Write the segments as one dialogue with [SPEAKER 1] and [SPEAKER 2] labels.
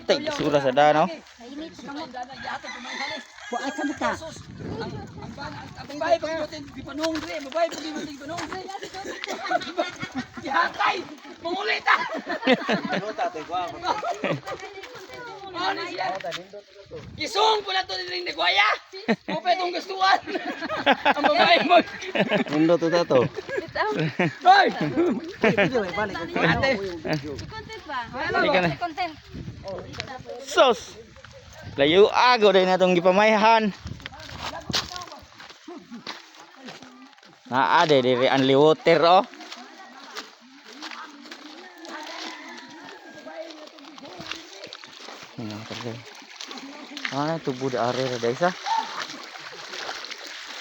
[SPEAKER 1] Tay, sura sa dano.
[SPEAKER 2] Buat ka mata.
[SPEAKER 3] Babae pag natin gipanong dre, babae pag natin gipanong dre. Gihatay, mangulit ah. Ano siya? Gisong po na to din ni Guaya. Mo pa itong gustuan. Ang babae mo.
[SPEAKER 4] Nindot to tato.
[SPEAKER 3] Hoy! Ate.
[SPEAKER 5] Content ba?
[SPEAKER 1] Hindi ka na.
[SPEAKER 5] Content.
[SPEAKER 1] Sos. Layo ago din natong gipamayhan. Naa de diri only water oh. Ano talaga? Ah, tubo da are ra dai sa.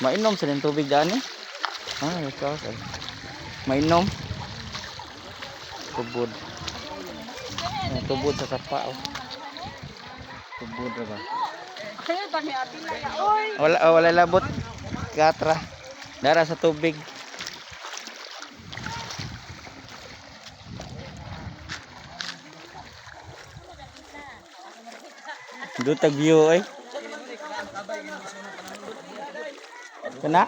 [SPEAKER 1] Mainom sa din tubig daan eh. Ah, ikaw. Mainom. Tubod. Ah, tubod sa sapa oh. Tubod ra ba? Wala, oh, wala labot. Gatra. Dara sa tubig. Dutag view eh. Kana?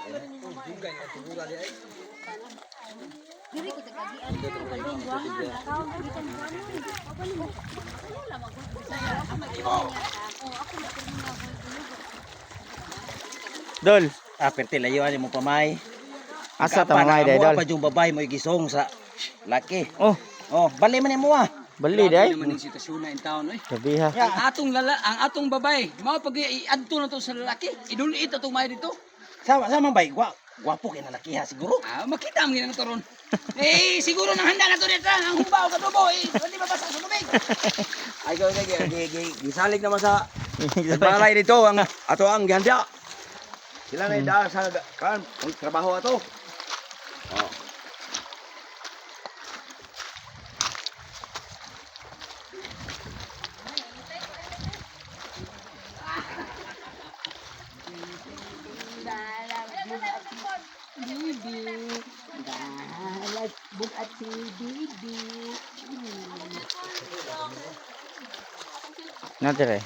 [SPEAKER 1] Dol,
[SPEAKER 4] Ah, perti layuan mo pamay.
[SPEAKER 1] asa ta mamay day dol?
[SPEAKER 4] Pa yung babae mo gisong sa laki.
[SPEAKER 1] Oh,
[SPEAKER 4] Oh, bali man mo ah.
[SPEAKER 1] bali day.
[SPEAKER 3] Naman yung sitwasyon na in town eh.
[SPEAKER 1] Gabi ha.
[SPEAKER 3] Ang atong lala, ang atong babae, mao pag iadto na to sa lalaki, idulit atong may dito.
[SPEAKER 4] Sama sama bay, gwapo kay na laki ha siguro.
[SPEAKER 3] Ah, makita ang ginang to ron. Eh, siguro nang handa na to dito, ang humba o kadubo, eh, hindi mabasa sa tubig.
[SPEAKER 6] Ay, ko gisalig naman sa balay dito ang ato ang gihanda. Sila na ida sa kan ang trabaho ato. Oh.
[SPEAKER 2] Bibi. Dalag bugat si Bibi.
[SPEAKER 1] Natere.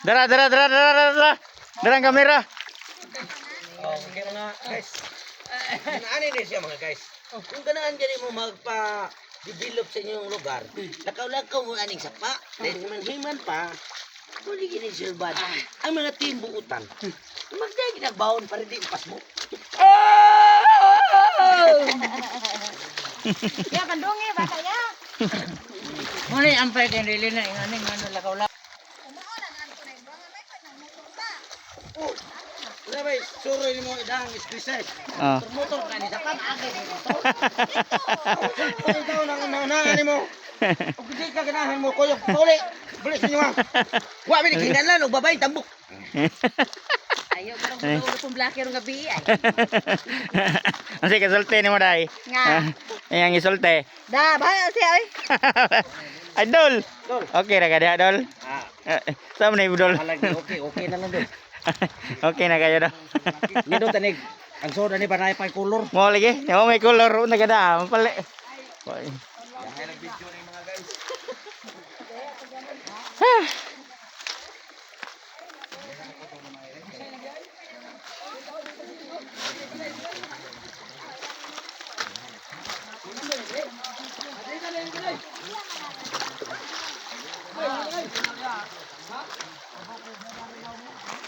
[SPEAKER 1] Dara, dara, dara, dara, dara, dara. Dara ang kamera.
[SPEAKER 4] Oh, okay mga guys. Naani ni siya mga guys. Kung ganaan gani mo magpa develop sa inyong lugar, lakaw-lakaw mo aning sapa, dahil himan-himan pa, kung di gini silbad, ang mga timbuutan, magdagi nagbaon para di upas mo.
[SPEAKER 5] Ya, kandungi, bata ya.
[SPEAKER 2] Muna yung ampay kay Rilin na inganing ano lakaw.
[SPEAKER 4] Wala ba, suroy mo idang espisay.
[SPEAKER 1] Ah.
[SPEAKER 4] Motor ka ni sa pag-agay ni motor. Ikaw nang unangan mo. Ug di ka ganahan mo kuyog tuli. Bilis ninyo ah. Wa mi kinahanglan og babae tambok.
[SPEAKER 5] Ayaw, karong ulo kong blacker ng gabi ay.
[SPEAKER 1] Ang sige, sulti ni mo day.
[SPEAKER 5] Nga.
[SPEAKER 1] Ah, ang isulte.
[SPEAKER 5] Da, bahala siya oy.
[SPEAKER 1] Idol.
[SPEAKER 4] Dol.
[SPEAKER 1] Okay ra ka diha, Dol.
[SPEAKER 4] Ah,
[SPEAKER 1] Eh, Sa man ni Dol.
[SPEAKER 4] halag okay, okay na lang dol.
[SPEAKER 1] Okay na kayo do.
[SPEAKER 4] Nindot tanig. Ang soda ni panay pay color.
[SPEAKER 1] Mo lagi, mo may color na kada, pali.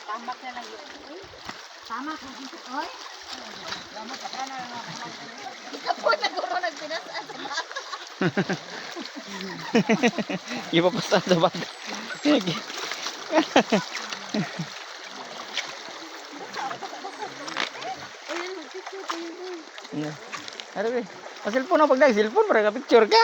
[SPEAKER 5] Tamak na lang yun. Tama ka dito, oy. Ikaw po naguro nagpinasaan sa bata.
[SPEAKER 1] Ipapasta sa bata. Ano ba? Pa cellphone ako pagdag cellphone para ka picture ka.